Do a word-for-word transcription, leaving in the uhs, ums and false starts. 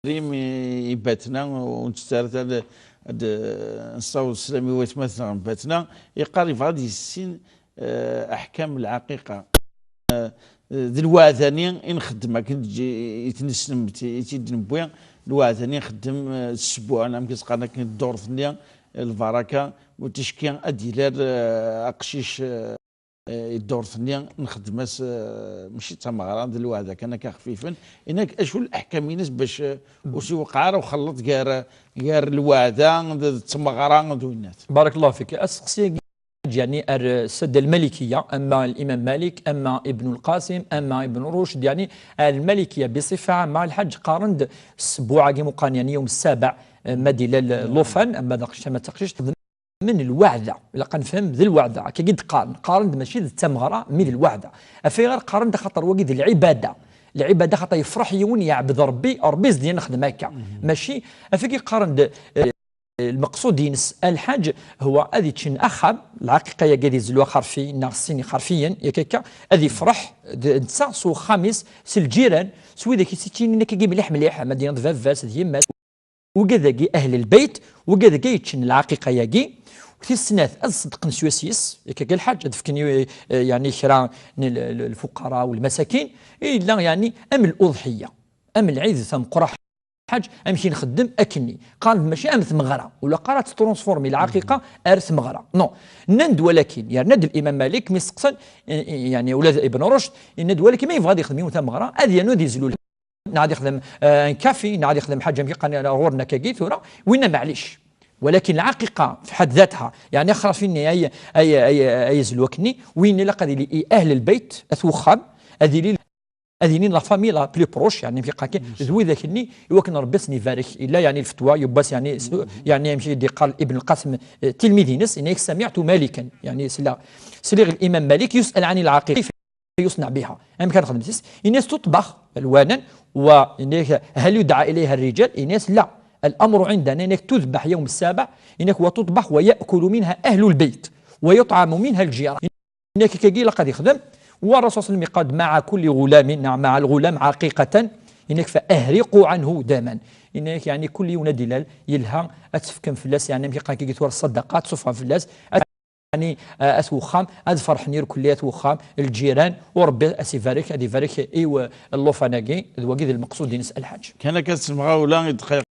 Karim i, i batna, ur nettett ara ad, ad nessaweḍ sslam i waytmaten n batna, yeqqar yebɣa ad yissin, eh, aḥkam lɛaqiqa. Eh, d lweɛda-nni i nxeddem akken d-, i t-nesnem, i t-id-newwi, lweɛda-nni nxeddem, eh, s ssbuɛ, amek i s-qqaren akken ddurt-nni, eh, lbaraka, u ticki ad d-yili, eh, aqcic, eh, eh, i ddurt-nni nxeddem-as, eh, mačči d tameɣra, d lweɛda kan akka xfifen. Inak acu leḥkam-ines bac, eh, ur s-iwqeɛ ara uxelleṭ gar, gar lweɛda d, d tmeɣra d winnat. Barakallahu fik. Asteqsi-agi, yani, ar Sadda Lmalikiya, ama Limam Malik, ama Ibn Lqasim, ama Ibn Rucd, yani, ar Lmalikiya biṣifa ama lḥaǧ qqaren-d ssbuɛ-agi meqqar, yani, yawm ssabeɛ, eh, ma d-illa l-, llufan, ama d aqcic, ama d taqcict, min lweɛda. Ilaq ad nefhem d lweɛda. Akkagi d-qqaren. Qqaren-d mačči d tameɣra, mi d lweɛda. Af ayɣer qqaren-d? Axaṭer wagi d lɛibada. Lɛibada, xaṭer yefreḥ yiwen yeɛbed Ṛebbi, Ṛebbi zedyen nexdem akka. Mačči, af ayagi qqaren-d, eh, lmeqsud-ines a lḥaǧ, huwa ad yeččen axxam, lɛaqiqa-yagi ad yezlu axerfi, neɣ sin ixerfiyen, yak akka, ad yefreḥ d netta s uxxam-is, s lǧiran, s widak i s-ittinin akkagi mliḥ mliḥ, ama d-yiniḍ d baba-s, d yemma-s. Wigad-agi ahl lbeyt, wigad-agi yeččen lɛaqiqa-yagi. Tis snat, ad ṣeddqen s wass-is, yak akka lḥaǧ, ad fken i, eh, yani kra n l-, l-, lfuqara u lmasakin, yella yani am l'uḍḥiya, am lɛid tameqqrant, lḥaǧ, amek i nxeddem akkenni. Qqaren-d mačči am tmeɣra, ula qqar ad tettrunsfurmi lɛaqiqa ar tmeɣra. Non. Nnan-d walakin, yerna-d Limam Malik mi steqsan, eh, eh, yani ula d Ibn Rucd, yenna-d walakin ma yebɣa ad yexdem yiwen tameɣra, ad yernu ad yezlu neɣ ad yexdem, eh, un café, neɣ ad yexdem ḥaǧa amek i qqaren ɣur-neɣ akkagi tura, winna maɛlic. Walakin lɛaqiqa fi ḥedd datha, yani axrafi-nni ay, ay, ay, ay yezlu akkenni, win ilaq ad yili i ahl lbeyt, at wexxam, ad yili, ad yili la famille la plus proche, yani amek i qqaren, d widak-nni, i wakken Ṛebbi ad sen-ibarek. Illa yani lfetwa, yiwwas yani, s-, yani amek i d-iqqar Ibn Lqasim, eh, tilmid-ines, yenna-yak: سمعت مالكا, yani sliɣ, sliɣ Limam Malik, يسأل عن العقيقة يصنع بها. Amek ara nexdem s-, yenna-yas تطبخ أولا, wa yenna-yak هل يدعى إليها الرجال؟ Yenna-yas لا. الأمر عندنا, yenna-yak تذبح يوم السابع, yenna-yak وتطبخ ويأكل منها أهل البيت ويطعم منها الجيران. Yenna-yak akkagi ilaq ad yexdem. والرسول صلى الله عليه وسلم يقال مع كل غلام, نعم، مع الغلام عقيقة, yenna-yak فأهرقوا عنه دما. Yenna-yak yani kul yiwen ad d-ilal, yelha ad tefkem fell-as, yani amek i qqaren akkagi tura ṣṣadaqa, ad tṣuffɣem fell-as. Yani, eh, at wexxam, ad ferḥen irkelli at wexxam, lǧiran, u Ṛebbi ad s-ibarek, ad ibarek i w-, llufan-agi, d wagi d lmeqsud-ines a lḥaǧ. Kan akka s lemɣawla i ddqayeq.